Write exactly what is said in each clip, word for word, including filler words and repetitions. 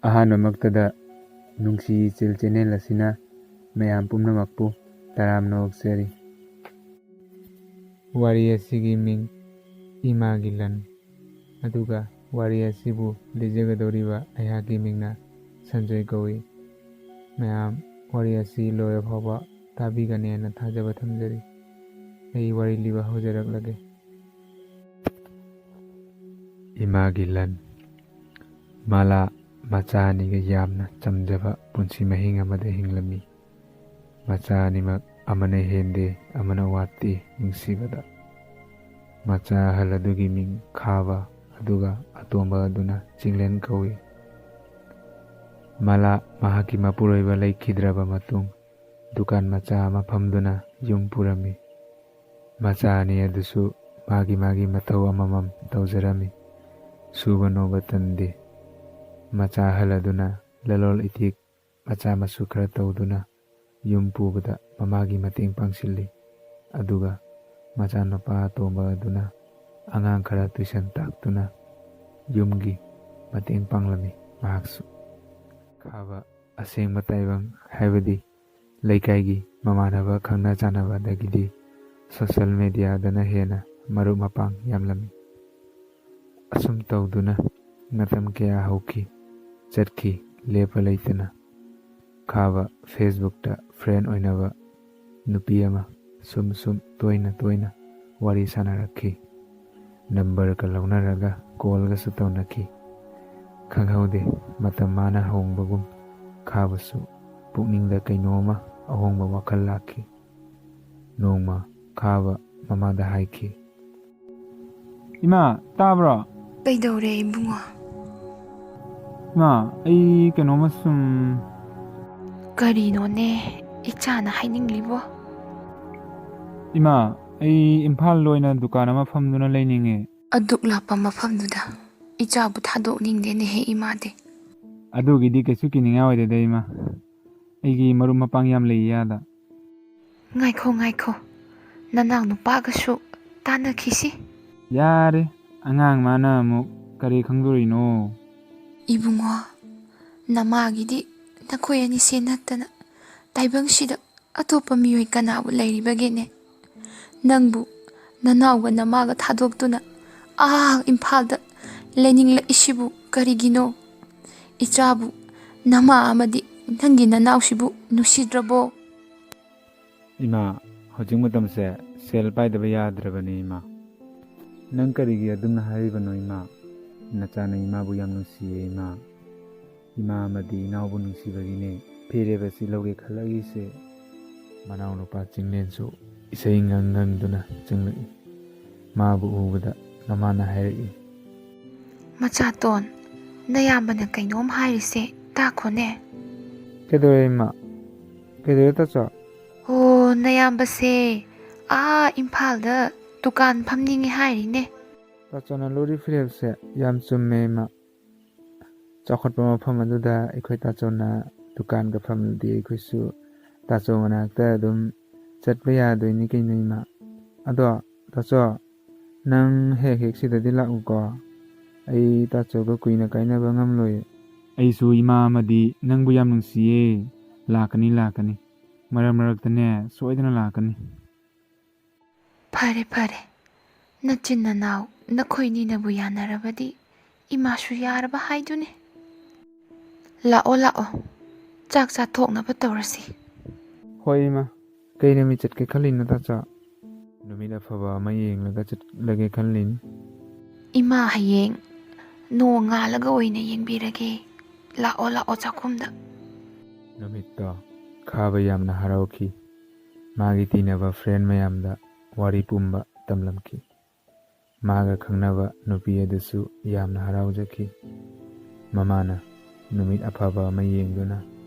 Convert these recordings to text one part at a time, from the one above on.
ꯑꯍꯥꯟꯕꯃꯛꯇꯗ ꯅꯨꯡꯁꯤ ꯏꯆꯦꯜ ꯆꯦꯅꯦꯜ ꯑꯁꯤꯅ ꯃꯌꯥꯝ ꯄꯨꯝꯅꯃꯛꯄꯨ ꯇꯔꯥꯝꯅ ꯑꯣꯛꯆꯔꯤ꯫ ꯋꯥꯔꯤ ꯑꯁꯤꯒꯤ ꯃꯤꯡ ꯏꯃꯥꯒꯤ ꯂꯟ, ꯑꯗꯨꯒ ꯋꯥꯔꯤ ꯑꯁꯤꯕꯨ ꯂꯤꯖꯒꯗꯧꯔꯤꯕ ꯑꯩꯍꯥꯛꯀꯤ ꯃꯤꯡꯅ ꯁꯟꯖꯣꯏ ꯀꯧꯏ꯫ ꯃꯌꯥꯝ ꯋꯥꯔꯤ ꯑꯁꯤ ꯂꯣꯏꯔ ꯐꯥꯎꯕ ꯇꯥꯕꯤꯒꯅꯤ ꯍꯥꯏꯅ ꯊꯥꯖꯕ ꯊꯝꯖꯔꯤ꯫ ꯑꯩ ꯋꯥꯔꯤ ꯂꯤꯕ ꯍꯧꯖꯔꯛꯂꯒꯦ꯫ ꯏꯃꯥꯒꯤ ꯂꯟ꯫ ꯃꯥꯂꯥ ꯃꯆꯥ ꯑꯅꯤꯒ ꯌꯥꯝꯅ ꯆꯝꯖꯕ ꯄꯨꯟꯁꯤ ꯃꯍꯤꯡ ꯑꯃꯗ ꯍꯤꯡꯂꯝꯃꯤ꯫ ꯃꯆꯥ ꯑꯅꯤꯃꯛ ꯑꯃꯅ ꯍꯦꯟꯗꯦ, ꯑꯃꯅ ꯋꯥꯠꯇꯦ ꯅꯨꯡꯁꯤꯕꯗ꯫ ꯃꯆꯥ ꯑꯍꯜ ꯑꯗꯨꯒꯤ ꯃꯤꯡ ꯈꯥꯕ, ꯑꯗꯨꯒ ꯑꯇꯣꯝꯕ ꯑꯗꯨꯅ ꯆꯤꯡꯂꯦꯟ ꯀꯧꯏ꯫ ꯃꯥꯂꯥ ꯃꯍꯥꯛꯀꯤ ꯃꯄꯨꯔꯣꯏꯕ ꯂꯩꯈꯤꯗ꯭ꯔꯕ ꯃꯇꯨꯡ, ꯗꯨꯀꯥꯟ ꯃꯆꯥ ꯑꯃ ꯐꯝꯗꯨꯅ ꯌꯨꯝ ꯄꯨꯔꯝꯃꯤ꯫ ꯃꯆꯥ ꯑꯅꯤ ꯑꯗꯨꯁꯨ ꯃꯥꯒꯤ ꯃꯥꯒꯤ ꯃꯊꯧ ꯑꯃꯃꯝ ꯇꯧꯖꯔꯝꯃꯤ꯫ ꯁꯨꯕ ꯅꯣꯝꯕ ꯇꯟꯗꯦ꯫ ꯃꯆꯥ ꯑꯍꯜ ꯑꯗꯨꯅ ꯂꯂꯣꯜ ꯏꯇꯤꯛ, ꯃꯆꯥ ꯃꯁꯨ ꯈꯔ ꯇꯧꯗꯨꯅ ꯌꯨꯝ ꯄꯨꯕꯗ ꯃꯃꯥꯒꯤ ꯃꯇꯦꯡ ꯄꯥꯡꯁꯤꯜꯂꯤ꯫ ꯑꯗꯨꯒ ꯃꯆꯥꯅꯨꯄꯥ ꯑꯇꯣꯝꯕ ꯑꯗꯨꯅ ꯑꯉꯥꯡ ꯈꯔ ꯇꯨꯏꯁꯟ ꯇꯥꯛꯇꯨꯅ ꯌꯨꯝꯒꯤ ꯃꯇꯦꯡ ꯄꯥꯡꯂꯝꯃꯤ ꯃꯍꯥꯛꯁꯨ꯫ ꯈꯥꯕ ꯑꯁꯦꯡꯕ ꯇꯥꯏꯕꯪ, ꯍꯥꯏꯕꯗꯤ ꯂꯩꯀꯥꯏꯒꯤ ꯃꯃꯥꯟꯅꯕ ꯈꯪꯅ ꯆꯥꯟꯅꯕꯗꯒꯤꯗꯤ social mediaꯗꯅ ꯍꯦꯟꯅ ꯃꯔꯨꯞ ꯃꯄꯥꯡ ꯌꯥꯝꯂꯝꯃꯤ꯫ ꯑꯁꯨꯝ ꯇꯧꯗꯨꯅ ꯃꯇꯝ ꯀꯌꯥ ꯍꯧꯈꯤ, ꯆꯠꯈꯤ, ꯂꯦꯞꯄ ꯂꯩꯇꯅ꯫ ꯈꯥꯕ Facebookꯇ friend ꯑꯣꯏꯅꯕ ꯅꯨꯄꯤ ꯑꯃ ꯁꯨꯝ ꯁꯨꯝ ꯇꯣꯏꯅ ꯇꯣꯏꯅ ꯋꯥꯔꯤ ꯁꯥꯟꯅꯔꯛꯈꯤ꯫ ꯅꯝꯕꯔꯒ ꯂꯧꯅꯔꯒ callꯒꯁꯨ ꯇꯧꯅꯈꯤ꯫ ꯈꯪꯍꯧꯗꯦ, ꯃꯇꯝ ꯃꯥꯅ ꯍꯣꯡꯕꯒꯨꯝ ꯈꯥꯕꯁꯨ ꯄꯨꯛꯅꯤꯡꯗ ꯀꯩꯅꯣꯝꯃ ꯑꯍꯣꯡꯕ ꯋꯥꯈꯜ ꯂꯥꯛꯈꯤ꯫ ꯅꯣꯡꯃ ꯈꯥꯕ ꯃꯃꯥꯗ ꯍꯥꯏꯈꯤ꯫ "ꯏꯃꯥ, ꯇꯥꯕ꯭ꯔꯣ?" "ꯀꯩꯗꯧꯔꯦ ꯏꯕꯨꯡꯉꯣ?" "ꯏꯃꯥ, ꯑꯩ ꯀꯩꯅꯣꯝꯃ ꯁꯨꯝ..." "ꯀꯔꯤꯅꯣꯅꯦ ꯏꯆꯥꯅ ꯍꯥꯏꯅꯤꯡꯂꯤꯕꯣ?" "ꯏꯃꯥ, ꯑꯩ ꯏꯝꯐꯥꯜꯗ ꯑꯣꯏꯅ ꯗꯨꯀꯥꯟ ꯑꯃ ꯐꯝꯗꯨꯅ ꯂꯩꯅꯤꯡꯉꯦ꯫" "ꯑꯗꯨꯛ ꯂꯥꯞꯄ ꯃꯐꯝꯗꯨꯗ ꯏꯆꯥꯕꯨ ꯊꯥꯗꯣꯛꯅꯤꯡꯗꯦꯅꯦꯍꯦ ꯏꯃꯥꯗꯤ꯫" "ꯑꯗꯨꯒꯤꯗꯤ ꯀꯩꯁꯨ ꯀꯤꯅꯤꯡꯉꯥꯏ ꯑꯣꯏꯗꯦꯗ ꯏꯃꯥ, ꯑꯩꯒꯤ ꯃꯔꯨꯞ ꯃꯄꯥꯡ ꯌꯥꯝ ꯂꯩꯌꯦ ꯑꯥꯗ꯫" "ꯉꯥꯏꯈꯣ, ꯉꯥꯏꯈꯣ, ꯅꯅꯥꯎ ꯅꯨꯄꯥꯒꯁꯨ ꯇꯥꯟꯅꯈꯤꯁꯤ꯫" "ꯌꯥꯔꯦ, ꯑꯉꯥꯡ ꯃꯥꯅ ꯑꯃꯨꯛ ꯀꯔꯤ ꯈꯪꯗꯣꯔꯤꯅꯣ?" "ꯏꯕꯨꯡꯉꯣ, ꯅꯃꯥꯒꯤꯗꯤ ꯅꯈꯣꯏ ꯑꯅꯤꯁꯦ ꯅꯠꯇꯅ ꯇꯥꯏꯕꯪꯁꯤꯗ ꯑꯇꯣꯞꯄ ꯃꯤꯑꯣꯏ ꯀꯅꯥꯕꯨ ꯂꯩꯔꯤꯕꯒꯦꯅꯦ? ꯅꯪꯕꯨ ꯅꯅꯥꯎꯒ ꯅꯃꯥꯒ ꯊꯥꯗꯣꯛꯇꯨꯅ ꯑꯥ ꯏꯝꯐꯥꯜꯗ ꯂꯩꯅꯤꯡꯂꯛꯏꯁꯤꯕꯨ ꯀꯔꯤꯒꯤꯅꯣ? ꯏꯆꯥꯕꯨ, ꯅꯃꯥ ꯑꯃꯗꯤ ꯅꯪꯒꯤ ꯅꯅꯥꯎꯁꯤꯕꯨ ꯅꯨꯡꯁꯤꯗ꯭ꯔꯕꯣ? ꯏꯃꯥ, ꯍꯧꯖꯤꯛ ꯃꯇꯝꯁꯦ ꯁꯦꯜ ꯄꯥꯏꯗꯕ ꯌꯥꯗ꯭ꯔꯕꯅꯤ ꯏꯃꯥ꯫ ꯅꯪ ꯀꯔꯤꯒꯤ ꯑꯗꯨꯝꯅ ꯍꯥꯏꯔꯤꯕꯅꯣ ꯏꯃꯥ? ꯅꯆꯥꯅ ꯏꯃꯥꯕꯨ ꯌꯥꯝ ꯅꯨꯡꯁꯤꯌꯦ ꯏꯃꯥ꯫ ꯏꯃꯥ ꯑꯃꯗꯤ ꯏꯅꯥꯎꯕꯨ ꯅꯨꯡꯁꯤꯕꯒꯤꯅꯦ ꯐꯤꯔꯦꯞ ꯑꯁꯤ ꯂꯧꯒꯦ ꯈꯜꯂꯛꯏꯁꯦ꯫ ꯃꯅꯥꯎꯅꯨꯄꯥ ꯆꯤꯡꯂꯦꯟꯁꯨ ꯏꯁꯩ ꯉꯪ ꯉꯪꯗꯨꯅ ꯆꯪꯂꯛꯏ꯫ ꯃꯥꯕꯨ ꯎꯕꯗ ꯃꯃꯥꯅ ꯍꯥꯏꯔꯛꯏ꯫ ꯃꯆꯥꯇꯣꯟ, ꯅꯌꯥꯝꯕꯅ ꯀꯩꯅꯣꯝ ꯍꯥꯏꯔꯤꯁꯦ ꯇꯥꯈꯣꯅꯦ꯫ ꯀꯩꯗꯧꯔꯦ ꯏꯃꯥ? ꯀꯩꯗꯧꯔꯦ ꯇꯥꯆꯧ? ꯑꯣ, ꯅꯌꯥꯝꯕꯁꯦ ꯑꯥ ꯏꯝꯐꯥꯜꯗ ꯗꯨꯀꯥꯟ ꯐꯝꯅꯤꯡꯉꯦ ꯍꯥꯏꯔꯤꯅꯦ꯫ ꯇꯥꯆꯧꯅ ꯂꯧꯔꯤ ꯐꯤꯔꯦꯞꯁꯦ ꯌꯥꯝ ꯆꯨꯝꯃꯦ ꯏꯃꯥ꯫ ꯆꯥꯎꯈꯠꯄ ꯃꯐꯝ ꯑꯗꯨꯗ ꯑꯩꯈꯣꯏ ꯇꯥꯆꯧꯅ ꯗꯨꯀꯥꯟꯒ ꯐꯝꯂꯗꯤ ꯑꯩꯈꯣꯏꯁꯨ ꯇꯥꯆꯧ ꯃꯅꯥꯛꯇ ꯑꯗꯨꯝ ꯆꯠꯄ ꯌꯥꯗꯣꯏꯅꯤ ꯀꯩꯅꯣ ꯏꯃꯥ꯫ ꯑꯗꯣ ꯇꯥꯆꯧ, ꯅꯪ ꯍꯦꯛ ꯍꯦꯛ ꯁꯤꯗꯗꯤ ꯂꯥꯛꯎꯀꯣ꯫ ꯑꯩ ꯇꯥꯆꯧꯒ ꯀꯨꯏꯅ ꯀꯥꯏꯅꯕ ꯉꯝꯂꯣꯏꯌꯦ꯫ ꯑꯩꯁꯨ ꯏꯃꯥ ꯑꯃꯗꯤ ꯅꯪꯕꯨ ꯌꯥꯝ ꯅꯨꯡꯁꯤꯌꯦ꯫ ꯂꯥꯛꯀꯅꯤ, ꯂꯥꯛꯀꯅꯤ꯫ ꯃꯔꯛ ꯃꯔꯛꯇꯅꯦ, ꯁꯣꯏꯗꯅ ꯂꯥꯛꯀꯅꯤ꯫ ꯐꯔꯦ, ꯐꯔꯦ꯫ ꯅꯆꯤꯟ ꯅꯅꯥꯎ ꯅꯈꯣꯏꯅꯤꯅꯕꯨ ꯌꯥꯅꯔꯕꯗꯤ ꯏꯃꯥꯁꯨ ꯌꯥꯔꯕ ꯍꯥꯏꯗꯨꯅꯤ꯫ ꯂꯥꯛꯑꯣ, ꯂꯥꯛꯑꯣ꯫ ꯆꯥꯛ ꯆꯥꯊꯣꯛꯅꯕ ꯇꯧꯔꯁꯤ꯫ ꯍꯣꯏ ꯏꯃꯥ꯫ ꯀꯩ ꯅꯨꯃꯤꯠ ꯆꯠꯀꯦ ꯈꯜꯂꯤꯅꯣ ꯇꯥꯆꯧ? ꯅꯨꯃꯤꯠ ꯑꯐꯕ ꯑꯃ ꯌꯦꯡꯂꯒ ꯆꯠꯂꯒꯦ ꯈꯜꯂꯤꯅꯤ꯫ ꯏꯃꯥ ꯍꯌꯦꯡ ꯅꯣꯡ ꯉꯥꯜꯂꯒ ꯑꯣꯏꯅ ꯌꯦꯡꯕꯤꯔꯒꯦ꯫ ꯂꯥꯛꯑꯣ, ꯂꯥꯛꯑꯣ ꯆꯥꯛꯈꯨꯝꯗ꯫ ꯅꯨꯃꯤꯠꯇꯣ ꯈꯥꯕ ꯌꯥꯝꯅ ꯍꯔꯥꯎꯈꯤ꯫ ꯃꯥꯒꯤ ꯇꯤꯟꯅꯕ friend ꯃꯌꯥꯝꯗ ꯋꯥꯔꯤ ꯄꯨꯝꯕ ꯇꯝꯂꯝꯈꯤ꯫ ꯃꯥꯒ ꯈꯪꯅꯕ ꯅꯨꯄꯤ ꯑꯗꯨꯁꯨ ꯌꯥꯝꯅ ꯍꯔꯥꯎꯖꯈꯤ꯫ ꯃꯃꯥꯅ ꯅꯨꯃꯤꯠ ꯑꯐꯕ ꯑꯃ ꯌꯦꯡꯗꯨꯅ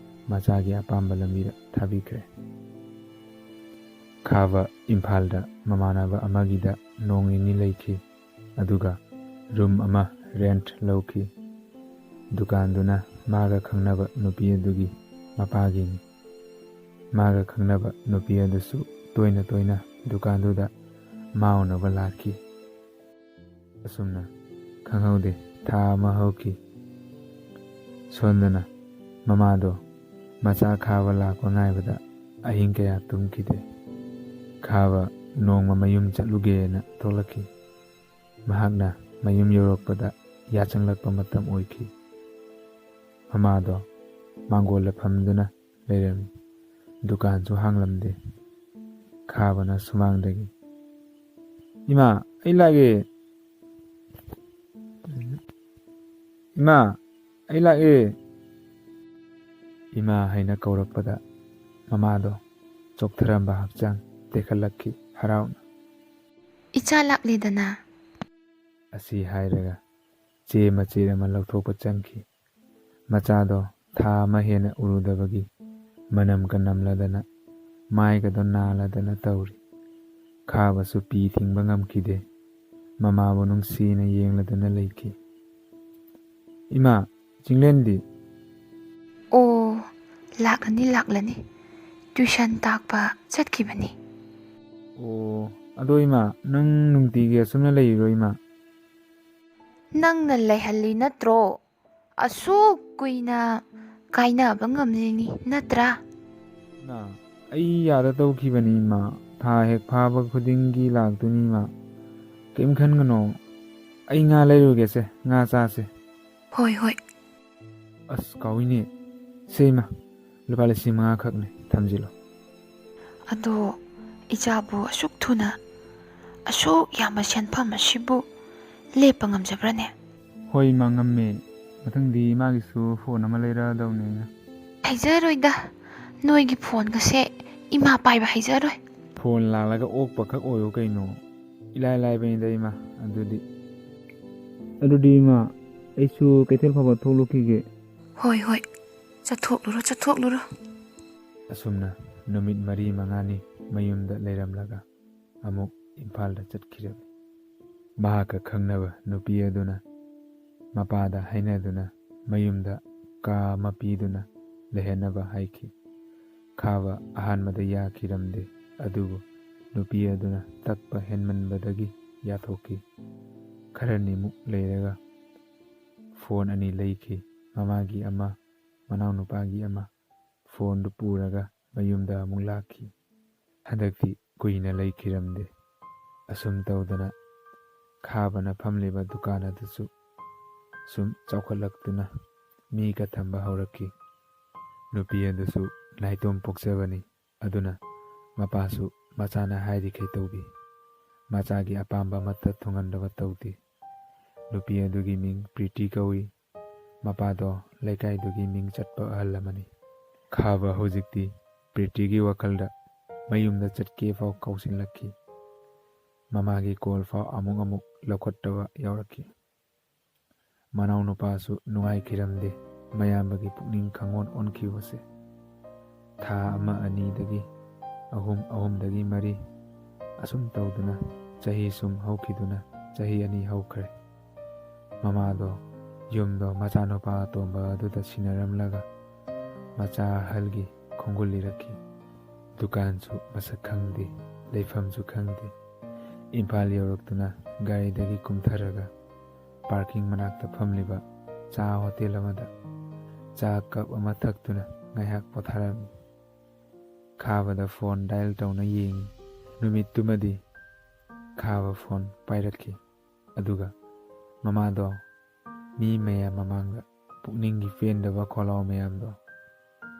ꯃꯆꯥꯒꯤ ꯑꯄꯥꯝꯕ ꯂꯝꯕꯤꯗ ꯊꯥꯕꯤꯈ꯭ꯔꯦ꯫ ꯈꯥꯕ ꯏꯝꯐꯥꯜꯗ ꯃꯃꯥꯟꯅꯕ ꯑꯃꯒꯤꯗ ꯅꯣꯡ ꯅꯤꯅꯤ ꯂꯩꯈꯤ, ꯑꯗꯨꯒ room ꯑꯃ rent ꯂꯧꯈꯤ꯫ ꯗꯨꯀꯥꯟꯗꯨꯅ ꯃꯥꯒ ꯈꯪꯅꯕ ꯅꯨꯄꯤ ꯑꯗꯨꯒꯤ ꯃꯄꯥꯒꯤꯅꯤ꯫ ꯃꯥꯒ ꯈꯪꯅꯕ ꯅꯨꯄꯤ ꯑꯗꯨꯁꯨ ꯇꯣꯏꯅ ꯇꯣꯏꯅ ꯗꯨꯀꯥꯟꯗꯨꯗ ꯃꯥ ꯎꯅꯕ ꯂꯥꯛꯈꯤ꯫ ꯑꯁꯨꯝꯅ ꯈꯪꯍꯧꯗꯦ ꯊꯥ ꯑꯃ ꯍꯧꯈꯤ꯫ ꯁꯣꯝꯗꯅ ꯃꯃꯥꯗꯣ ꯃꯆꯥ ꯈꯥꯕ ꯂꯥꯛꯄ ꯉꯥꯏꯕꯗ ꯑꯍꯤꯡ ꯀꯌꯥ ꯇꯨꯝꯈꯤꯗꯦ꯫ ꯈꯥꯕ ꯅꯣꯡꯃ ꯃꯌꯨꯝ ꯆꯠꯂꯨꯒꯦꯅ ꯊꯣꯛꯂꯛꯈꯤ꯫ ꯃꯍꯥꯛꯅ ꯃꯌꯨꯝ ꯌꯧꯔꯛꯄꯗ ꯌꯥꯆꯪꯂꯛꯄ ꯃꯇꯝ ꯑꯣꯏꯈꯤ꯫ ꯃꯃꯥꯗꯣ ꯃꯥꯡꯒꯣꯜꯗ ꯐꯝꯗꯨꯅ ꯂꯩꯔꯝꯃꯤ꯫ ꯗꯨꯀꯥꯟꯁꯨ ꯍꯥꯡꯂꯝꯗꯦ꯫ ꯈꯥꯕꯅ ꯁꯨꯃꯥꯡꯗꯒꯤ, "ꯏꯃꯥ, ꯑꯩ ꯂꯥꯛꯑꯦ꯫ ꯏꯃꯥ, ꯑꯩ ꯂꯥꯛꯑꯦ꯫ ꯏꯃꯥ" ꯍꯥꯏꯅ ꯀꯧꯔꯛꯄꯗ ꯃꯃꯥꯗꯣ ꯆꯣꯛꯊꯔꯝꯕ ꯍꯛꯆꯥꯡ ꯇꯦꯛꯈꯠꯂꯛꯈꯤ ꯍꯔꯥꯎꯅ꯫ "ꯏꯆꯥ ꯂꯥꯛꯂꯦꯗꯅ" ꯑꯁꯤ ꯍꯥꯏꯔꯒ ꯆꯦ ꯃꯆꯦꯠ ꯑꯃ ꯂꯧꯊꯣꯛꯄ ꯆꯪꯈꯤ꯫ ꯃꯆꯥꯗꯣ ꯊꯥ ꯑꯃ ꯍꯦꯟꯅ ꯎꯔꯨꯗꯕꯒꯤ ꯃꯅꯝꯒ ꯅꯝꯂꯗꯅ, ꯃꯥꯏꯒꯗꯣ ꯅꯥꯜꯂꯗꯅ ꯇꯧꯔꯤ꯫ ꯈꯥꯕꯁꯨ ꯄꯤ ꯊꯤꯡꯕ ꯉꯝꯈꯤꯗꯦ꯫ ꯃꯃꯥꯕꯨ ꯅꯨꯡꯁꯤꯅ ꯌꯦꯡꯂꯗꯨꯅ ꯂꯩꯈꯤ꯫ "ꯏꯃꯥ, ꯆꯤꯡꯂꯦꯟꯗꯤ?" "ꯑꯣ, ꯂꯥꯛꯂꯅꯤ, ꯂꯥꯛꯂꯅꯤ꯫ ꯇ꯭ꯌꯨꯁꯟ ꯇꯥꯛꯄ ꯆꯠꯈꯤꯕꯅꯤ꯫" "ꯑꯣ, ꯑꯗꯣ ꯏꯃꯥ, ꯅꯪ ꯅꯨꯡꯇꯤꯒꯤ ꯑꯁꯨꯝꯅ ꯂꯩꯔꯤꯔꯣ ꯏꯃꯥ?" "ꯅꯪꯅ ꯂꯩꯍꯜꯂꯤ ꯅꯠꯇ꯭ꯔꯣ? ꯑꯁꯨꯛ ꯀꯨꯏꯅ ꯀꯥꯏꯅꯕ ꯉꯝꯂꯤꯅꯤ ꯅꯠꯇ꯭ꯔꯥ?" "ꯏꯃꯥ, ꯑꯩ ꯌꯥꯗ ꯇꯧꯈꯤꯕꯅꯤ ꯏꯃꯥ꯫ ꯊꯥ ꯍꯦꯛ ꯐꯥꯕ ꯈꯨꯗꯤꯡꯒꯤ ꯂꯥꯛꯇꯣꯏꯅꯤ ꯏꯃꯥ꯫ ꯀꯩꯝ ꯈꯟꯒꯅꯣ꯫ ꯑꯩ ꯉꯥ ꯂꯩꯔꯨꯒꯦꯁꯦ, ꯉꯥ ꯆꯥꯁꯦ꯫" "ꯍꯣꯏ, ꯍꯣꯏ꯫" "ꯑꯁ ꯀꯥꯎꯏꯅꯦ꯫ ꯁꯦ ꯏꯃꯥ, ꯂꯨꯄꯥ ꯂꯤꯁꯤꯡ ꯃꯉꯥ ꯈꯛꯅꯦ, ꯊꯝꯖꯤꯜꯂꯣ꯫" "ꯑꯗꯣ ꯏꯆꯥꯕꯨ ꯑꯁꯨꯛ ꯊꯨꯅ ꯑꯁꯨꯛ ꯌꯥꯝꯕ ꯁꯦꯟꯐꯝ ꯑꯁꯤꯕꯨ ꯂꯦꯞꯄ ꯉꯝꯖꯕ꯭ꯔꯅꯦ?" "ꯍꯣꯏ ꯏꯃꯥ, ꯉꯝꯃꯦ꯫ ꯃꯊꯪꯗꯤ ꯏꯃꯥꯒꯤꯁꯨ ꯐꯣꯟ ꯑꯃ ꯂꯩꯔꯛꯑꯗꯧꯅꯦ ꯑꯩꯅ꯫" "ꯍꯩꯖꯔꯣꯏꯗ, ꯅꯣꯏꯒꯤ ꯐꯣꯟꯒꯁꯦ ꯏꯃꯥ ꯄꯥꯏꯕ ꯍꯩꯖꯔꯣꯏ꯫" "ꯐꯣꯟ ꯂꯥꯛꯂꯒ ꯑꯣꯛꯄ ꯈꯛ ꯑꯣꯏꯌꯣ ꯀꯩꯅꯣ꯫ ꯏꯂꯥꯏ ꯂꯥꯏꯕꯅꯤꯗ ꯏꯃꯥ ꯑꯗꯨꯗꯤ꯫ ꯑꯗꯨꯗꯤ ꯏꯃꯥ, ꯑꯩꯁꯨ ꯀꯩꯊꯦꯜ ꯐꯥꯎꯕ ꯊꯣꯛꯂꯨꯈꯤꯒꯦ꯫" "ꯍꯣꯏ, ꯍꯣꯏ, ꯆꯠꯊꯣꯛꯂꯨꯔꯣ, ꯆꯠꯊꯣꯛꯂꯨꯔꯣ꯫" ꯑꯁꯨꯝꯅ ꯅꯨꯃꯤꯠ ꯃꯔꯤ ꯃꯉꯥꯅꯤ ꯃꯌꯨꯝꯗ ꯂꯩꯔꯝꯂꯒ ꯑꯃꯨꯛ ꯏꯝꯐꯥꯜꯗ ꯆꯠꯈꯤꯔꯝꯃꯤ꯫ ꯃꯍꯥꯛꯀ ꯈꯪꯅꯕ ꯅꯨꯄꯤ ꯑꯗꯨꯅ ꯃꯄꯥꯗ ꯍꯥꯏꯅꯗꯨꯅ ꯃꯌꯨꯝꯗ ꯀꯥ ꯑꯃ ꯄꯤꯗꯨꯅ ꯂꯩꯍꯟꯅꯕ ꯍꯥꯏꯈꯤ꯫ ꯈꯥꯕ ꯑꯍꯥꯟꯕꯗ ꯌꯥꯈꯤꯔꯝꯗꯦ, ꯑꯗꯨꯕꯨ ꯅꯨꯄꯤ ꯑꯗꯨꯅ ꯇꯛꯄ ꯍꯦꯟꯃꯟꯕꯗꯒꯤ ꯌꯥꯊꯣꯛꯈꯤ꯫ ꯈꯔꯅꯤꯃꯨꯛ ꯂꯩꯔꯒ ꯐꯣꯟ ꯑꯅꯤ ꯂꯩꯈꯤ, ꯃꯃꯥꯒꯤ ꯑꯃ, ꯃꯅꯥꯎꯅꯨꯄꯥꯒꯤ ꯑꯃ ꯐꯣꯟꯗꯨ ꯄꯨꯔꯒ ꯃꯌꯨꯝꯗ ꯑꯃꯨꯛ ꯂꯥꯛꯈꯤ꯫ ꯍꯟꯗꯛꯇꯤ ꯀꯨꯏꯅ ꯂꯩꯈꯤꯔꯝꯗꯦ꯫ ꯑꯁꯨꯝ ꯇꯧꯗꯅ ꯈꯥꯕꯅ ꯐꯝꯂꯤꯕ ꯗꯨꯀꯥꯟ ꯑꯗꯨꯁꯨ ꯁꯨꯝ ꯆꯥꯎꯈꯠꯂꯛꯇꯨꯅ ꯃꯤꯒ ꯊꯝꯕ ꯍꯧꯔꯛꯈꯤ꯫ ꯅꯨꯄꯤ ꯑꯗꯨꯁꯨ ꯅꯥꯏꯇꯣꯝ ꯄꯣꯛꯆꯕꯅꯤ꯫ ꯑꯗꯨꯅ ꯃꯄꯥꯁꯨ ꯃꯆꯥꯅ ꯍꯥꯏꯔꯤꯈꯩ ꯇꯧꯕꯤ꯫ ꯃꯆꯥꯒꯤ ꯑꯄꯥꯝꯕ ꯑꯃꯠꯇ ꯊꯨꯡꯍꯟꯗꯕ ꯇꯧꯗꯦ꯫ ꯅꯨꯄꯤ ꯑꯗꯨꯒꯤ ꯃꯤꯡ ꯄ꯭ꯔꯤꯇꯤ ꯀꯧꯏ꯫ ꯃꯄꯥꯗꯣ ꯂꯩꯀꯥꯏꯗꯨꯒꯤ ꯃꯤꯡ ꯆꯠꯄ ꯑꯍꯜ ꯑꯃꯅꯤ꯫ ꯈꯥꯕ ꯍꯧꯖꯤꯛꯇꯤ ꯄ꯭ꯔꯤꯇꯤꯒꯤ ꯋꯥꯈꯜꯗ ꯃꯌꯨꯝꯗ ꯆꯠꯀꯦ ꯐꯥꯎ ꯀꯥꯎꯁꯤꯜꯂꯛꯈꯤ꯫ ꯃꯃꯥꯒꯤ ꯀꯣꯜ ꯐꯥꯎ ꯑꯃꯨꯛ ꯑꯃꯨꯛ ꯂꯧꯈꯠꯇꯕ ꯌꯥꯎꯔꯛꯈꯤ꯫ ꯃꯅꯥꯎꯅꯨꯄꯥꯁꯨ ꯅꯨꯡꯉꯥꯏꯈꯤꯔꯝꯗꯦ ꯃꯌꯥꯝꯕꯒꯤ ꯄꯨꯛꯅꯤꯡ ꯈꯪꯑꯣꯟ ꯑꯣꯟꯈꯤꯕꯁꯦ꯫ ꯊꯥ ꯑꯃ ꯑꯅꯤꯗꯒꯤ ꯑꯍꯨꯝ, ꯑꯍꯨꯝꯗꯒꯤ ꯃꯔꯤ, ꯑꯁꯨꯝ ꯇꯧꯗꯨꯅ ꯆꯍꯤ ꯁꯨꯝ ꯍꯧꯈꯤꯗꯨꯅ ꯆꯍꯤ ꯑꯅꯤ ꯍꯧꯈ꯭ꯔꯦ꯫ ꯃꯃꯥꯗꯣ ꯌꯨꯝꯗꯣ ꯃꯆꯥꯅꯨꯄꯥ ꯑꯇꯣꯝꯕ ꯑꯗꯨꯗ ꯁꯤꯟꯅꯔꯝꯂꯒ ꯃꯆꯥ ꯑꯍꯜꯒꯤ ꯈꯣꯡꯒꯨꯜ ꯂꯤꯔꯛꯈꯤ꯫ ꯗꯨꯀꯥꯟꯁꯨ ꯃꯁꯛ ꯈꯪꯗꯦ, ꯂꯩꯐꯝꯁꯨ ꯈꯪꯗꯦ꯫ ꯏꯝꯐꯥꯜ ꯌꯧꯔꯛꯇꯨꯅ ꯒꯥꯔꯤꯗꯒꯤ ꯀꯨꯝꯊꯔꯒ ꯄꯥꯔꯀꯤꯡ ꯃꯅꯥꯛꯇ ꯐꯝꯂꯤꯕ ꯆꯥ ꯍꯣꯇꯦꯜ ꯑꯃꯗ ꯆꯥ ꯀꯞ ꯑꯃ ꯊꯛꯇꯨꯅ ꯉꯥꯏꯍꯥꯛ ꯄꯣꯊꯥꯔꯝꯃꯤ꯫ ꯈꯥꯕꯗ ꯐꯣꯟ ꯗꯥꯏꯜ ꯇꯧꯅ ꯌꯦꯡꯉꯤ꯫ ꯅꯨꯃꯤꯠꯇꯨꯃꯗꯤ ꯈꯥꯕ ꯐꯣꯟ ꯄꯥꯏꯔꯛꯈꯤ꯫ ꯑꯗꯨꯒ ꯃꯃꯥꯗꯣ ꯃꯤ ꯃꯌꯥꯝ ꯃꯃꯥꯡꯗ ꯄꯨꯛꯅꯤꯡꯒꯤ ꯄꯦꯟꯗꯕ ꯈꯣꯜꯂꯥꯎ ꯃꯌꯥꯝꯗꯣ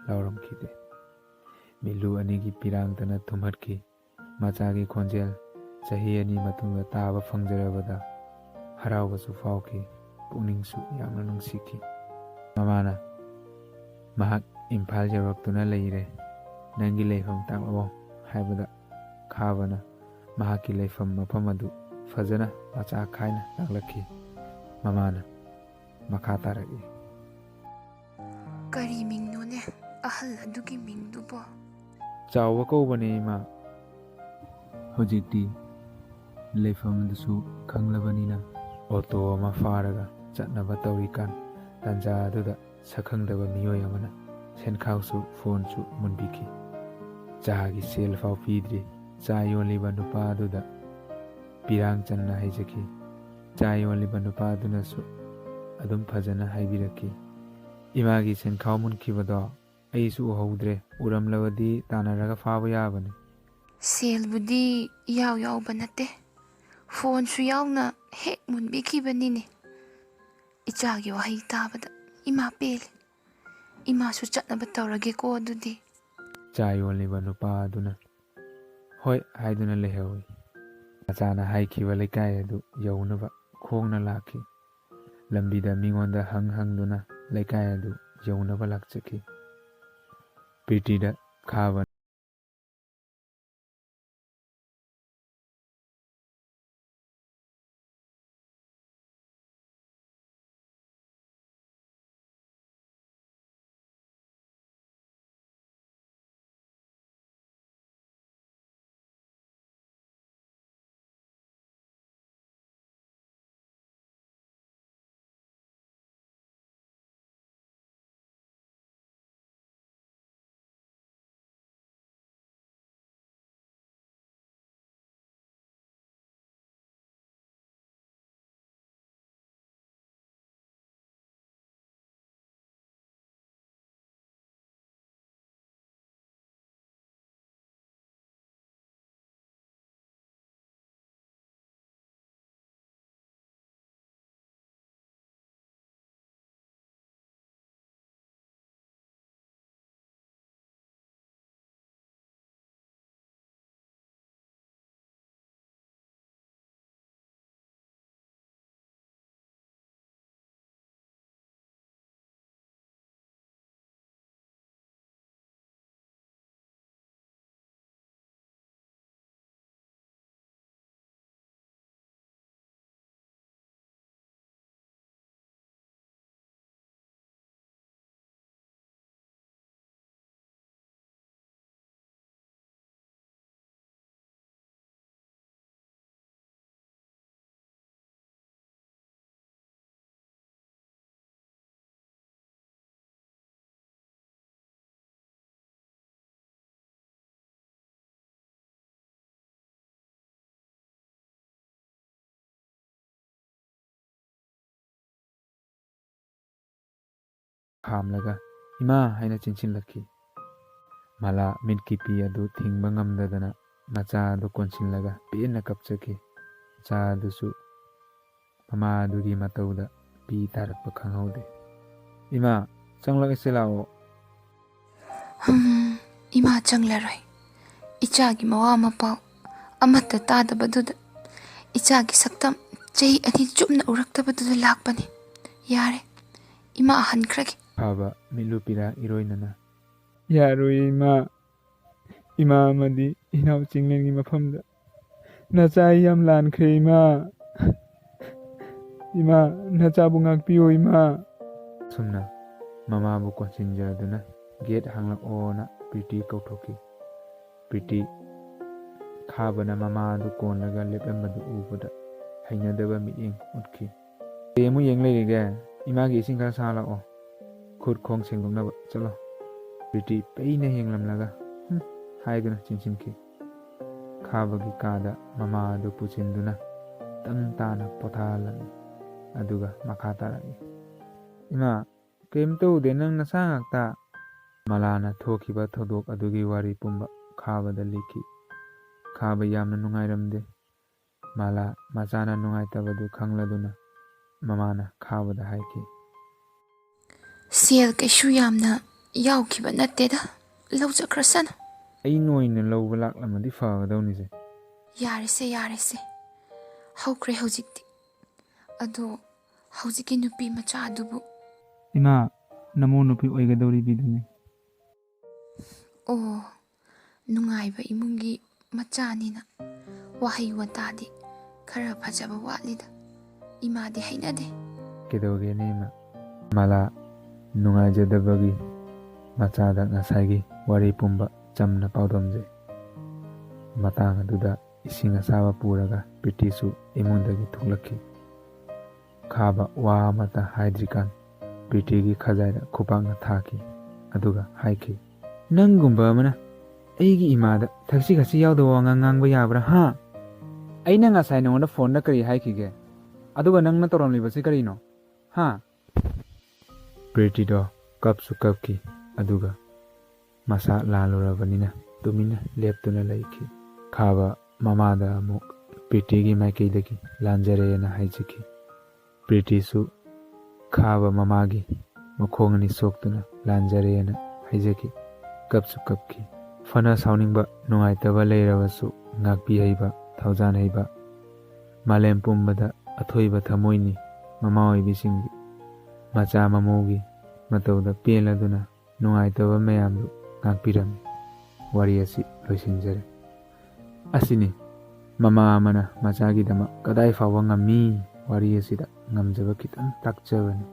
ꯂꯥꯎꯔꯝꯈꯤꯗꯦ꯫ ꯃꯤꯠꯂꯨ ꯑꯅꯤꯒꯤ ꯄꯤꯔꯥꯡꯇꯅ ꯊꯨꯝꯍꯠꯈꯤ꯫ ꯃꯆꯥꯒꯤ ꯈꯣꯟꯖꯦꯜ ꯆꯍꯤ ꯑꯅꯤ ꯃꯇꯨꯡꯗ ꯇꯥꯕ ꯐꯪꯖꯔꯕꯗ ꯍꯔꯥꯎꯕꯁꯨ ꯐꯥꯎꯈꯤ, ꯄꯨꯛꯅꯤꯡꯁꯨ ꯌꯥꯝꯅ ꯅꯨꯡꯁꯤꯈꯤ꯫ ꯃꯃꯥꯅ, "ꯃꯍꯥꯛ ꯏꯝꯐꯥꯜ ꯌꯧꯔꯛꯇꯨꯅ ꯂꯩꯔꯦ, ꯅꯪꯒꯤ ꯂꯩꯐꯝ ꯇꯥꯛꯂꯛꯑꯣ" ꯍꯥꯏꯕꯗ ꯈꯥꯕꯅ ꯃꯍꯥꯛꯀꯤ ꯂꯩꯐꯝ ꯃꯐꯝ ꯑꯗꯨ ꯐꯖꯅ ꯃꯆꯥ ꯈꯥꯏꯅ ꯇꯥꯛꯂꯛꯈꯤ꯫ ꯃꯃꯥꯅ ꯃꯈꯥ ꯇꯥꯔꯛꯏ꯫ "ꯀꯔꯤ ꯃꯤꯡꯅꯣꯅꯦ ꯑꯍꯜ ꯑꯗꯨꯒꯤ ꯃꯤꯡꯗꯨꯕꯣ?" "ꯆꯥꯎꯕ ꯀꯧꯕꯅꯦ, ꯏꯃꯥ꯫ ꯍꯧꯖꯤꯛꯇꯤ ꯂꯩꯐꯝ ꯑꯗꯨꯁꯨ ꯈꯪꯂꯕꯅꯤꯅ ꯑꯣꯇꯣ ꯑꯃ ꯐꯥꯔꯒ ꯆꯠꯅꯕ ꯇꯧꯔꯤꯀꯥꯟ ꯇꯥꯟꯖꯥ ꯑꯗꯨꯗ ꯁꯛꯈꯪꯗꯕ ꯃꯤꯑꯣꯏ ꯑꯃꯅ ꯁꯦꯟꯈꯥꯎꯁꯨ ꯐꯣꯟꯁꯨ ꯃꯨꯟꯕꯤꯈꯤ꯫ ꯆꯥꯒꯤ ꯁꯦꯜ ꯐꯥꯎ ꯄꯤꯗ꯭ꯔꯤ꯫ ꯆꯥ ꯌꯣꯜꯂꯤꯕ ꯅꯨꯄꯥ ꯑꯗꯨꯗ ꯄꯤꯔꯥꯡ ꯆꯟꯅ ꯍꯥꯏꯖꯈꯤ꯫ ꯆꯥ ꯌꯣꯜꯂꯤꯕ ꯅꯨꯄꯥ ꯑꯗꯨꯅꯁꯨ ꯑꯗꯨꯝ ꯐꯖꯅ ꯍꯥꯏꯕꯤꯔꯛꯈꯤ꯫ ꯏꯃꯥꯒꯤ ꯁꯦꯟꯈꯥꯎ ꯃꯨꯟꯈꯤꯕꯗꯣ ꯑꯩꯁꯨ ꯎꯍꯧꯗ꯭ꯔꯦ꯫ ꯎꯔꯝꯂꯕꯗꯤ ꯇꯥꯟꯅꯔꯒ ꯐꯥꯕ ꯌꯥꯕꯅꯤ꯫ ꯁꯦꯜꯕꯨꯗꯤ ꯏꯌꯥꯎ ꯌꯥꯎꯕ ꯅꯠꯇꯦ, ꯐꯣꯟꯁꯨ ꯌꯥꯎꯅ ꯍꯦꯛ ꯃꯨꯟꯕꯤꯈꯤꯕꯅꯤꯅꯦ꯫ ꯏꯆꯥꯒꯤ ꯋꯥꯍꯩ ꯇꯥꯕꯗ ꯏꯃꯥ ꯄꯦꯜꯂꯦ꯫ ꯏꯃꯥꯁꯨ ꯆꯠꯅꯕ ꯇꯧꯔꯒꯦꯀꯣ ꯑꯗꯨꯗꯤ꯫ ꯆꯥ ꯌꯣꯜꯂꯤꯕ ꯅꯨꯄꯥ ꯑꯗꯨꯅ "ꯍꯣꯏ" ꯍꯥꯏꯗꯨꯅ ꯂꯩꯍꯧꯏ꯫ ꯃꯆꯥꯅ ꯍꯥꯏꯈꯤꯕ ꯂꯩꯀꯥꯏ ꯑꯗꯨ ꯌꯧꯅꯕ ꯈꯣꯡꯅ ꯂꯥꯛꯈꯤ꯫ ꯂꯝꯕꯤꯗ ꯃꯤꯉꯣꯟꯗ ꯍꯪ ꯍꯪꯗꯨꯅ ꯂꯩꯀꯥꯏ ꯑꯗꯨ ꯌꯧꯅꯕ ꯂꯥꯛꯆꯈꯤ꯫ ꯄ꯭ꯔꯤꯇꯤꯗ ꯈꯥꯕ ꯈꯥꯝꯂꯒ "ꯏꯃꯥ" ꯍꯥꯏꯅ ꯆꯤꯟꯁꯤꯜꯂꯛꯈꯤ꯫ ꯃꯥꯂꯥ ꯃꯤꯠꯀꯤ ꯄꯤ ꯑꯗꯨ ꯊꯤꯡꯕ ꯉꯝꯗꯗꯅ ꯃꯆꯥ ꯑꯗꯨ ꯀꯣꯟꯁꯤꯜꯂꯒ ꯄꯦꯟꯅ ꯀꯞꯆꯈꯤ꯫ ꯃꯆꯥ ꯑꯗꯨꯁꯨ ꯃꯃꯥ ꯑꯗꯨꯒꯤ ꯃꯇꯧꯗ ꯄꯤ ꯇꯥꯔꯛꯄ ꯈꯪꯍꯧꯗꯦ꯫ "ꯏꯃꯥ, ꯆꯪꯂꯛꯑꯁꯤ ꯂꯥꯛꯑꯣ꯫" "ꯍꯝ, ꯏꯃꯥ ꯆꯪꯂꯔꯣꯏ꯫ ꯏꯆꯥꯒꯤ ꯃꯋꯥ ꯃꯄꯥꯎ ꯑꯃꯠꯇ ꯇꯥꯗꯕꯗꯨꯗ, ꯏꯆꯥꯒꯤ ꯁꯛꯇꯝ ꯆꯍꯤ ꯑꯅꯤ ꯆꯨꯞꯅ ꯎꯔꯛꯇꯕꯗꯨꯗ ꯂꯥꯛꯄꯅꯤ꯫ ꯌꯥꯔꯦ, ꯏꯃꯥ ꯍꯟꯈ꯭ꯔꯒꯦ꯫" ꯈꯥꯕ ꯃꯤꯠꯂꯨ ꯄꯤꯔꯥ ꯏꯔꯣꯏꯅꯅ, "ꯌꯥꯔꯣꯏꯌꯦ ꯏꯃꯥ꯫ ꯏꯃꯥ ꯑꯃꯗꯤ ꯏꯅꯥꯎ ꯆꯤꯡꯂꯦꯟꯒꯤ ꯃꯐꯝꯗ ꯅꯆꯥ ꯑꯩ ꯌꯥꯝ ꯂꯥꯟꯈ꯭ꯔꯦ ꯏꯃꯥ꯫ ꯏꯃꯥ, ꯅꯆꯥꯕꯨ ꯉꯥꯛꯄꯤꯌꯣ ꯏꯃꯥ꯫" ꯁꯨꯝꯅ ꯃꯃꯥꯕꯨ ꯀꯣꯟꯁꯤꯟꯖꯗꯨꯅ "ꯒꯦꯠ ꯍꯥꯡꯂꯛꯑꯣꯅ" ꯄ꯭ꯔꯤꯇꯤ ꯀꯧꯊꯣꯛꯈꯤ꯫ ꯄ꯭ꯔꯤꯇꯤ ꯈꯥꯕꯅ ꯃꯃꯥ ꯑꯗꯨ ꯀꯣꯟꯂꯒ ꯂꯦꯞꯂꯝꯕꯗꯨ ꯎꯕꯗ ꯍꯩꯅꯗꯕ ꯃꯤꯠꯌꯦꯡ ꯎꯠꯈꯤ꯫ "ꯀꯔꯤ ꯑꯃꯨꯛ ꯌꯦꯡ ꯂꯩꯔꯤꯒꯦ? ꯏꯃꯥꯒꯤ ꯏꯁꯤꯡ ꯈꯔ ꯁꯥꯍꯜꯂꯛꯑꯣ꯫" "ꯈꯨꯠ ꯈꯣꯡ ꯁꯦꯡꯗꯣꯛꯅꯕ ꯆꯠꯂꯣ꯫" ꯄ꯭ꯔꯤꯇꯤ ꯄꯩꯅ ꯌꯦꯡꯂꯝꯂꯒ "ꯍꯨꯝ" ꯍꯥꯏꯗꯨꯅ ꯆꯤꯟꯁꯤꯟꯈꯤ꯫ ꯈꯥꯕꯒꯤ ꯀꯥꯗ ꯃꯃꯥ ꯑꯗꯨ ꯄꯨꯁꯤꯟꯗꯨꯅ ꯇꯝ ꯇꯥꯅ ꯄꯣꯊꯥꯍꯜꯂꯝꯃꯤ꯫ ꯑꯗꯨꯒ ꯃꯈꯥ ꯇꯥꯔꯛꯏ꯫ "ꯏꯃꯥ, ꯀꯔꯤꯝꯇ ꯎꯗꯦ, ꯅꯪ ꯅꯁꯥ ꯉꯥꯛꯇ?" ꯃꯂꯥꯅ ꯊꯣꯛꯈꯤꯕ ꯊꯧꯗꯣꯛ ꯑꯗꯨꯒꯤ ꯋꯥꯔꯤ ꯄꯨꯝꯕ ꯈꯥꯕꯗ ꯂꯤꯈꯤ꯫ ꯈꯥꯕ ꯌꯥꯝꯅ ꯅꯨꯡꯉꯥꯏꯔꯝꯗꯦ꯫ ꯃꯥꯂꯥ ꯃꯆꯥꯅ ꯅꯨꯡꯉꯥꯏꯇꯕꯗꯨ ꯈꯪꯂꯗꯨꯅ ꯃꯃꯥꯅ ꯈꯥꯕꯗ ꯍꯥꯏꯈꯤ꯫ "ꯁꯦꯜ ꯀꯩꯁꯨ ꯌꯥꯝꯅ ꯌꯥꯎꯈꯤꯕ ꯅꯠꯇꯦꯗ, ꯂꯧꯖꯈ꯭ꯔꯁꯅꯨ꯫" "ꯑꯩꯅ ꯑꯣꯏꯅ ꯂꯧꯕ ꯂꯥꯛꯂꯝꯃꯗꯤ ꯐꯒꯗꯧꯅꯤꯁꯦ꯫" "ꯌꯥꯔꯦꯁꯦ, ꯌꯥꯔꯦꯁꯦ, ꯍꯧꯈ꯭ꯔꯦ ꯍꯧꯖꯤꯛꯇꯤ꯫ ꯑꯗꯣ ꯍꯧꯖꯤꯛꯀꯤ ꯅꯨꯄꯤ ꯃꯆꯥ ꯑꯗꯨꯕꯨ?" "ꯏꯃꯥ, ꯅꯃꯧ ꯅꯨꯄꯤ ꯑꯣꯏꯒꯗꯧꯔꯤꯕꯤꯗꯨꯅꯤ꯫" "ꯑꯣ, ꯅꯨꯡꯉꯥꯏꯕ ꯏꯃꯨꯡꯒꯤ ꯃꯆꯥꯅꯤꯅ ꯋꯥꯍꯩ ꯋꯥꯇꯥꯗꯤ ꯈꯔ ꯐꯖꯕ ꯋꯥꯠꯂꯤꯗ꯫ ꯏꯃꯥꯗꯤ ꯍꯩꯅꯗꯦ꯫" "ꯀꯩꯗꯧꯒꯦꯅꯦ ꯏꯃꯥ?" ꯃꯥꯂꯥ ꯅꯨꯡꯉꯥꯏꯖꯗꯕꯒꯤ ꯃꯆꯥꯗ ꯉꯁꯥꯏꯒꯤ ꯋꯥꯔꯤ ꯄꯨꯝꯕ ꯆꯝꯅ ꯄꯥꯎꯗꯝꯖꯩ꯫ ꯃꯇꯥꯡ ꯑꯗꯨꯗ ꯏꯁꯤꯡ ꯑꯁꯥꯕ ꯄꯨꯔꯒ ꯄ꯭ꯔꯤꯇꯤꯁꯨ ꯏꯃꯨꯡꯗꯒꯤ ꯊꯣꯛꯂꯛꯈꯤ꯫ ꯈꯥꯕ ꯋꯥ ꯑꯃꯠꯇ ꯍꯥꯏꯗ꯭ꯔꯤꯀꯥꯟ ꯄ꯭ꯔꯤꯇꯤꯒꯤ ꯈꯖꯥꯏꯗ ꯈꯨꯄꯥꯛꯅ ꯊꯥꯈꯤ꯫ ꯑꯗꯨꯒ ꯍꯥꯏꯈꯤ, "ꯅꯪꯒꯨꯝꯕ ꯑꯃꯅ ꯑꯩꯒꯤ ꯏꯃꯥꯗ ꯊꯛꯁꯤ ꯈꯥꯁꯤ ꯌꯥꯎꯗꯕ ꯋꯥꯉꯥꯡ ꯉꯥꯡꯕ ꯌꯥꯕ꯭ꯔꯥ, ꯍꯥ? ꯑꯩꯅ ꯉꯁꯥꯏ ꯅꯉꯣꯟꯗ ꯐꯣꯟꯗ ꯀꯔꯤ ꯍꯥꯏꯈꯤꯒꯦ? ꯑꯗꯨꯒ ꯅꯪꯅ ꯇꯧꯔꯝꯂꯤꯕꯁꯤ ꯀꯔꯤꯅꯣ, ꯍꯥ?" ꯄ꯭ꯔꯤꯇꯤꯗꯣ ꯀꯞꯁꯨ ꯀꯞꯈꯤ, ꯑꯗꯨꯒ ꯃꯁꯥ ꯂꯥꯜꯂꯨꯔꯕꯅꯤꯅ ꯇꯨꯃꯤꯟꯅ ꯂꯦꯞꯇꯨꯅ ꯂꯩꯈꯤ꯫ ꯈꯥꯕ ꯃꯃꯥꯗ ꯑꯃꯨꯛ ꯄ꯭ꯔꯤꯇꯤꯒꯤ ꯃꯥꯏꯀꯩꯗꯒꯤ ꯂꯥꯟꯖꯔꯦꯅ ꯍꯥꯏꯖꯈꯤ꯫ ꯄ꯭ꯔꯤꯇꯤꯁꯨ ꯈꯥꯕ ꯃꯃꯥꯒꯤ ꯃꯈꯣꯡ ꯑꯅꯤ ꯁꯣꯛꯇꯨꯅ ꯂꯥꯟꯖꯔꯦꯅ ꯍꯥꯏꯖꯈꯤ꯫ ꯀꯞꯁꯨ ꯀꯞꯈꯤ꯫ ꯐꯅ ꯁꯥꯎꯅꯤꯡꯕ, ꯅꯨꯡꯉꯥꯏꯇꯕ ꯂꯩꯔꯕꯁꯨ ꯉꯥꯛꯄꯤ ꯍꯩꯕ, ꯊꯧꯖꯥꯟ ꯍꯩꯕ, ꯃꯥꯂꯦꯝ ꯄꯨꯝꯕꯗ ꯑꯊꯣꯏꯕ ꯊꯃꯣꯏꯅꯤ ꯃꯃꯥ ꯑꯣꯏꯕꯤꯁꯤꯡꯒꯤ꯫ ꯃꯆꯥ ꯃꯃꯧꯒꯤ ꯃꯇꯧꯗ ꯄꯦꯜꯂꯗꯨꯅ ꯅꯨꯡꯉꯥꯏꯇꯕ ꯃꯌꯥꯝꯗꯨ ꯉꯥꯛꯄꯤꯔꯝꯃꯤ꯫ ꯋꯥꯔꯤ ꯑꯁꯤ ꯂꯣꯏꯁꯤꯟꯖꯔꯦ꯫ ꯑꯁꯤꯅꯤ ꯃꯃꯥ ꯑꯃꯅ ꯃꯆꯥꯒꯤꯗꯃꯛ ꯀꯗꯥꯏ ꯐꯥꯎꯕ ꯉꯝꯃꯤ꯫ ꯋꯥꯔꯤ ꯑꯁꯤꯗ ꯉꯝꯖꯕ ꯈꯤꯇꯪ ꯇꯥꯛꯆꯕꯅꯤ꯫